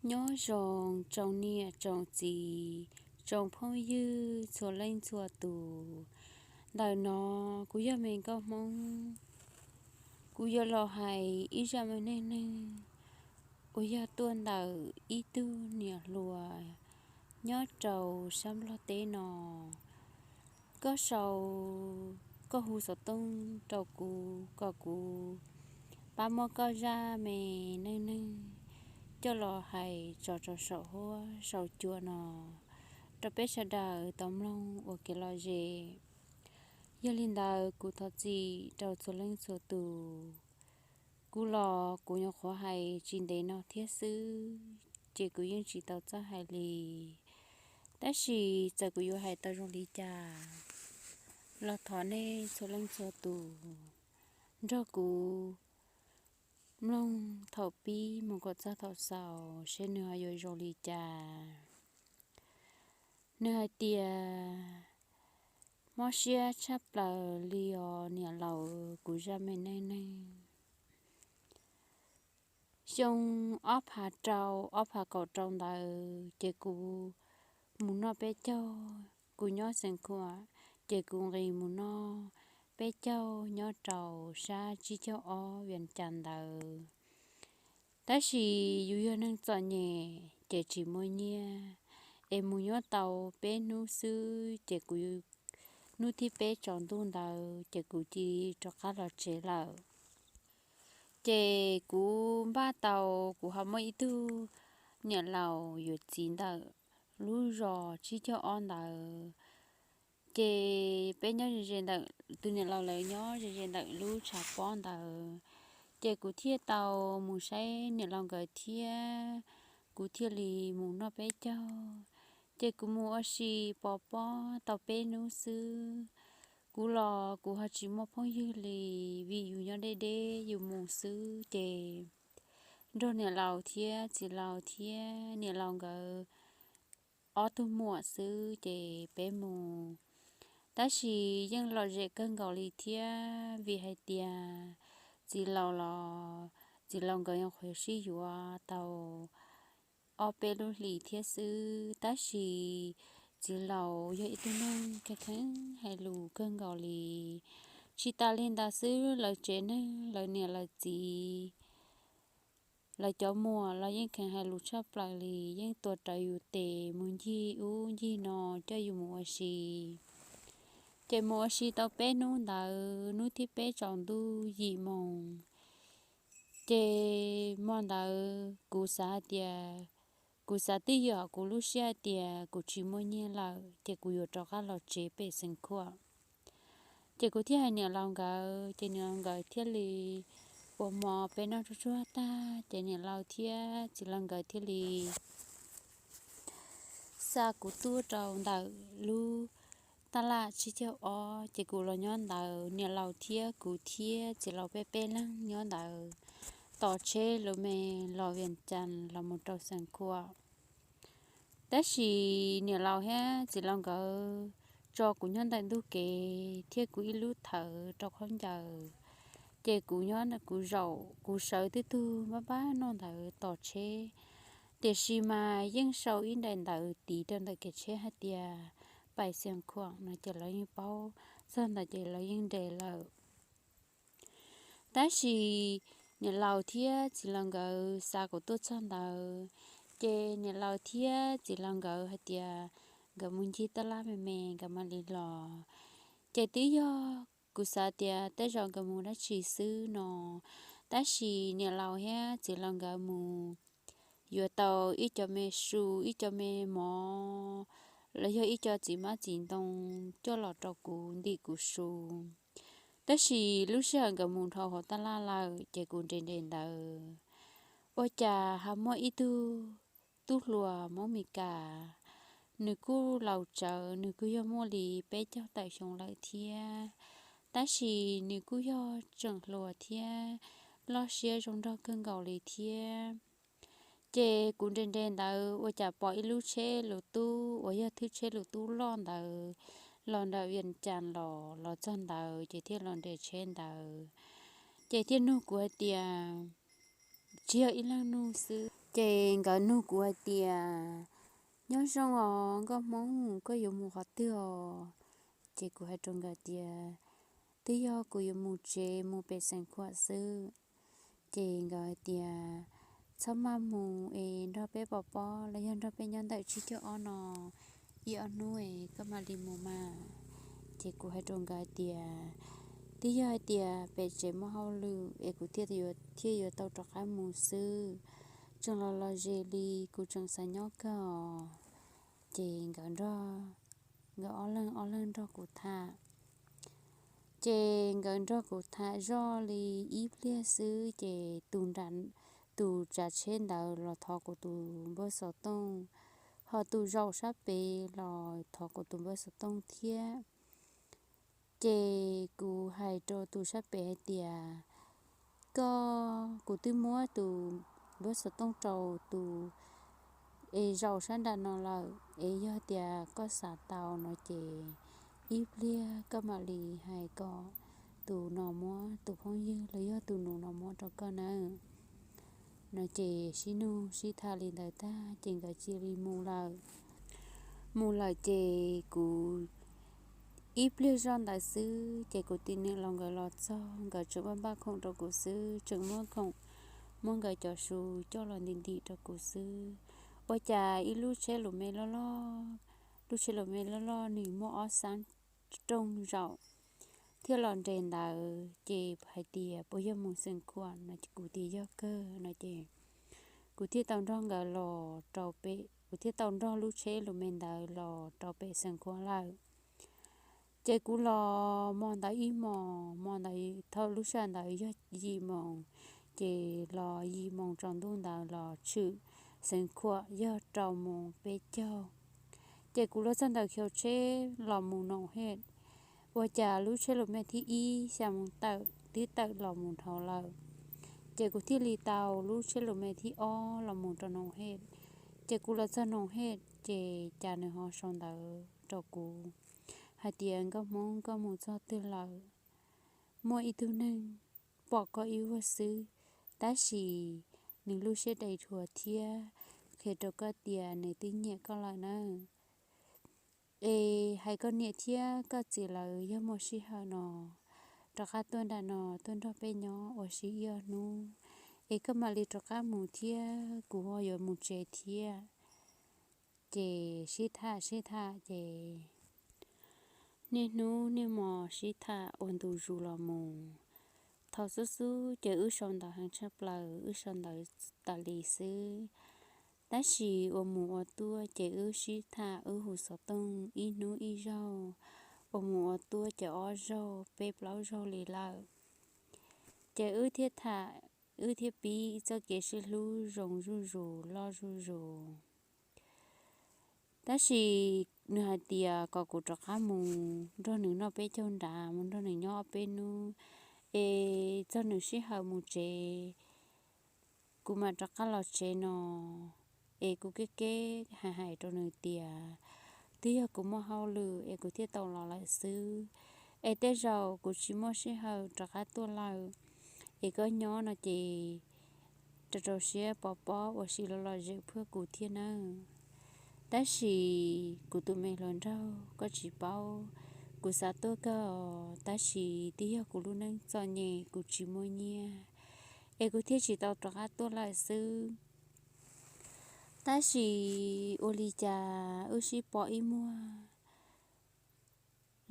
Nyob zoo tsoom niam tsoom txiv, tsoom phooj ywg txhua leej txhua tus. Ntawm no kuv yog Me Nkauj Hmoob, kuv yuav los hais ib zaj me neej neeg uas yog tuaj ntawm ib tug niam hluas nyob rau sab Nplog teb no. Koj sau, koj hu xov tooj rau kuv kom kuv pab muab koj zaj me neej neeg coj los hais tso rau saum huab saum cua no rau peb sawv daws tau mloog ua kev lom zem. Yog li ntawd kuv thov txim rau txhua leej txhua tus. Kuv los kuv nyuam qhuav hais tsis ntev no thiab xwb, ces kuv yeej tsis tau txawj hais li. Tab sis txawm kuv yuav hais tau zoo li cas los thov nej txhua leej txhua tus nrog kuv mloog thaum pib mus kom txog thaum xaus seb nws ho yuav zoo li cas. Nws hais tias, mob siab tshaj plaws li os niam laus, kuv zaj me neej neeg. Xyoo ob phav rau, ob phav kaum rau ntawd ces kuv mus noj peb caug, kuv nyob Xeev Khuam, ces kuv nqis mus noj peb caug nyob rau sab tsib caug ob Vias Cas ntawd. Tab sis yus yog neeg txom nyem ces tsis muaj nyiaj, es mus nyob tau peb hnub xwb ces kuv, hnub thib peb tsaus ntuj ntawd ces kuv cia li rov qab los tsev lawm. Ces kuv npaj tau, kuv ho muaj ib tug niam laus yuav txiv ntawm lub zos tsib caug ob ntawd. Ces peb nyob ze ze ntawm, tus niam laus lawv nyob ze ze ntawm lub tshav pob ntawd. Ces kuv thiaj tau mus saib niam laus nkawd thiab kuv thiaj li mus noj peb caug. Ces kuv mus ua si pov pob tau peb hnub xwb, kuv los kuv ho tsis muaj phooj ywg li, vim yus nyob deb deb yus mus xwb ces nrog niam laus thiab txiv laus thiab niam laus nkawd ob tug muam xwb ces peb mus. Tab sis yeej lom zem kawg nkaus li thiab vim hais tias txiv laus los txiv laus nkawd nyuam qhuav sib yuav tau ob peb lub hlis thiab xwb, tab sis txiv laus yog ib tug neeg kheev kheev hais lus kawg nkaus li. Tsis tas li ntawd xwb, lawv tsev neeg, lawv niam lawv txiv, lawv cov muam los yeej kheev hais lus tshaj plaws li, yeej tuav rawv yus tes mus ncig ub ncig no coj yus mus ua si. Ces mus ua si tau peb hnub ntawd, hnub thib peb tsaus ntuj yim moos, ces hmo ntawd kuv xav hais tias, kuv xav twj ywm kuv lub siab hais tias kuv tsis muaj nyiaj lawm ces kuv yuav rov qab los tsev pem Xeev Khuam. Ces kuv thiaj hais niam laus nkawd, ces niam laus nkawd thiaj li ua hmo peb noj tsuag tsuag tag ces niam laus thiab txiv laus nkawd thiaj li xa kuv tuaj rau ntawm lub taj laj tsib caug ob, ces kuv los nyob ntawd, niam laus thiab kuv thiab txiv laus peb peb leeg nyob ntawd, tos tsheb lus me los Vias Cas los mus rau Xeev Khuam. Tab sis niam laus thiab txiv laus nkawd tso kuv nyob ntawm ntug kev thiab kuv ib lub thawv rau khaub ncaws, ces kuv nyob kuv zaum kuv sawv twb tug npab npab noj ntawd tos tsheb. Tiam sis mas yeej sau ib daim ntawv tiv rau ntawm kev tsheb hais tias pais Xeev Khuam no ces lawv yeej paub, txog ntawd ces lawv yeej nres lawm. Tab sis niam laus thiab txiv laus nkawd xa kuv tuaj txog ntawd, ces niam laus thiab txiv laus nkawd hais tias nkawd mus ncig taj laj me me nkawd mam li los. Ces twb yog kuv xav tias tej zaum nkawd mus dab tsi xwb no, tab sis niam laus thiab txiv laus nkawd mus yuav tau ib co me su, ib co me mov, los yog ib co txiv hmab txiv ntoo coj los rau kuv ntim kuv su. Tab sis lub sij hawm nkawd mus dhau hauv taj laj lawm ces kuv nres nres ntawd, ua cas ho muaj ib tug tub hluas Hmoob Mes Kas, nws kuj laus tsawv, nws kuj yog muaj li peb caug tawm xyoo lawm thiab, tab sis nws kuj yog tseem hluas thiab loj siab zoo nraug kawg nkaus li thiab. Ces kuv nres nres ntawd ua cas pom ib lub tsheb lus tub uas yog thwb tsheb lus tub loj ntawd los ntawm Vias Cas los, los txog ntawd ces thiaj los nres tsheb ntawd. Ces thiaj nug kuv hais tias, riag ib leeg nug xwb. Ces nkawd nug kuv hais tias, nyob zoo os nkauj Hmoob, koj yuav mus qhov twg os? Ces kuv hais rau nkawd tias, twb yog kuv yuav mus tsev mus pem Xeev Khuam xwb. Ces nkawd hais tias, txhob maj mus es nrog peb pov pob los yog nrog peb nyob ntawm tsib caug ob no ib ob hnub es koj mam li mus mas. Ces kuv hais rau nkawd hais tias, twb yog hais tias pem tsev muaj hauj lwm es kuv thiaj yuav, thiaj yuav tau rov qab mus xwb. Tseem los los zes li, kuv tseem xav nyob kawg os. Ces nkawd nrog, nkawd ob leeg ob leeg nrog kuv tham. Ces nkawd nrog kuv tham zoj li ib pliag xwb ces tus nram, tus tsav tsheb ntawd los thov kuv tus npawb xov tooj, ho tus zaum sab pem los thov kuv tus npawb xov tooj thiab. Ces kuv hais rau tus sab pem hais tias, koj, kuv twb muab tus npawb xov tooj rau tus es zaum sab nram no lawm, es yog tias koj xav tau no ces ib pliag koj mam li hais kom tus no muab, tus phooj ywg los yog tus nus no muab rau koj nawb. No ces sib nug sib tham li ntawd tag ces nkawd cia li mus lawm. Mus lawm ces kuv ib pliag zoj ntawd xwb ces kuv tus niam laus nkawd los txog, nkawd tseem npaj npaj khoom rau kuv xwb, tseem muab khoom, muab nkawd cov su coj los ntim ntim rau kuv xwb. Ua cas ib lub tsheb lus me loj loj, lub tsheb lus me loj loj nws muaj ob xab rooj zaum thiab los nres ntawd ces hais tias puas yog mus Xeev Khuam no ces kuv tias yog kawg no ces kuv thiaj tau nrog nkawd los rau pem, kuv thiaj tau nrog lub tsheb lus me ntawd los rau pem Xeev Khuam lawm. Ces kuv los hmo ntawd ib hmos, hmo ntawd thaum lub sij hawm ntawd yog yim moos, ces los yim moos tsaus ntuj ntawd los tshwm Xeev Khuam yog rau moos peb caug. Ces kuv los txog ntawm khiv tsheb los mus Noom Hej, ua cas lub tsheb lus me thib ib xya moos tawm twb tawm los mus dhau lawm. Ces kuv thiaj li tau lub tsheb lus me thib ob los mus rau Noom Hej. Ces kuv los txog Noom Hej ces cas nws ho sau ntawv rau kuv hais tias, nkauj Hmoob, koj mus txog twg lawm? Muaj ib tug neeg pom koj ib vuag xwb, tab sis nws lub siab dai rhuav thiab qhia rau koj tias nws twb nyiam koj lawm nawb. Es hais koj niam thiab koj txiv lawv yog muaj sij hawm no rov qab tuaj nram no tuaj nrog peb nyob ua si ib ob hnub, es koj mam li rov qab mus thiab, kuv ho yuav mus tsev thiab. Ces sib tham sib tham ces niaj hnub niaj hmo sib tham ua ntu zus los mus. Thaum xub xub ces wb sau ntawv heev tshaj plaws, wb sau ntawv tas li xwb. Tab sis ua mus ua tuaj ces wb sib tham, wb hu xov tooj ib hnub ib zaug, ua mus ua tuaj ces ob zaug peb plaub zaug li lawm. Ces wb thiaj tham, wb thiaj pib txoj kev sib hlub zoo zuj zus loj zuj zus. Tab sis nws hais tias kom kuv rov qab mus nrog nws noj peb caug nrad, mus nrog nws nyob ob peb hnub, es txog nws sij hawm mus tsev, kuv mam rov qab los tsev no. Es kuv kev kev hais hais rau nws tias, twb yog kuv muaj hauj lwm es kuv thiaj tau los lawm xwb, es tej zaum kuv tsis muaj sij hawm rov qab tuaj lawm, es koj nyob no ces rau rau siab pov pob ua si los lom zem phaj kuv thiab nawb. Tab sis kuv tus me hluas nraug, koj tsis paub, kuv xav tuaj kawg, tab sis twb yog kuv lub neej txom nyem, kuv tsis muaj nyiaj, es kuv thiaj tsis tau rov qab tuaj lawm xwb. Tab sis ua li cas wb sib pom ib muag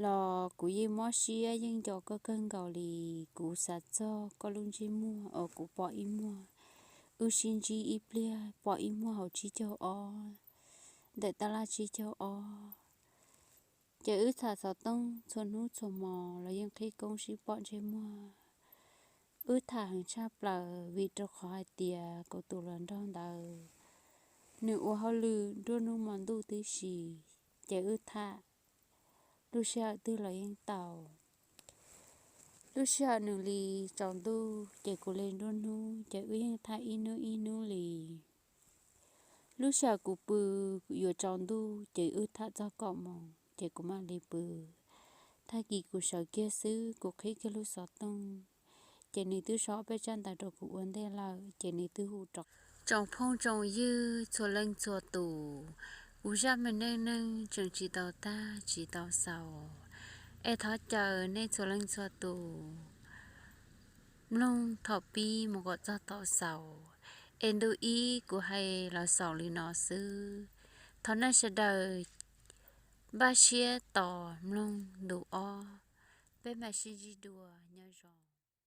los kuv yeej mob siab yeej nco koj kawg nkaus li. Kuv xav txog koj lub ntsej muag uas kuv pom ib muag, wb sib ntsib ib pliag pom ib muag hauv tsib caug ob, ntawm tab laj tsib caug ob. Ces wb tham xov tooj txhua hnub txhua hmo los yeej qhib koob sib pom ntsej muag. Wb tham heev tshaj plaws vim rau qhov hais tias kuv tus hluas nraug ntawd nws ua hauj lwm nruab hnub hmo ntuj tib si, ces wb tham lub sij hawm twg los yeej tau. Lub sij hawm nws li tsaus ntuj ces kuv li nruab hnub, ces wb yeej tham ib hnub ib hnub li. Lub sij hawm kuv pw yuav tsaus ntuj ces wb tham txog kaum moos ces kuv mam li pw. Tag kis kuv sawv kiag xwb kuv qhib kiag lub xov tooj, ces nws twb sau peb tsab ntawv rau kuv ua ntej lawm, ces nws twb hu rov. Tsoom phooj tsoom ywg txhua leej txhua tus, kuv zaj me neej neeg tseem tsis tau tag tsis tau xaus, es thov caw nej txhua leej txhua tus mloog thaum pib mus kom txog thaum xaus, es ntu ib kuv hais los xaus li no xwb. Thov nej sawv daws npaj siab tos mloog ntu ob, peb mam sib ntsib dua, nyob zoo.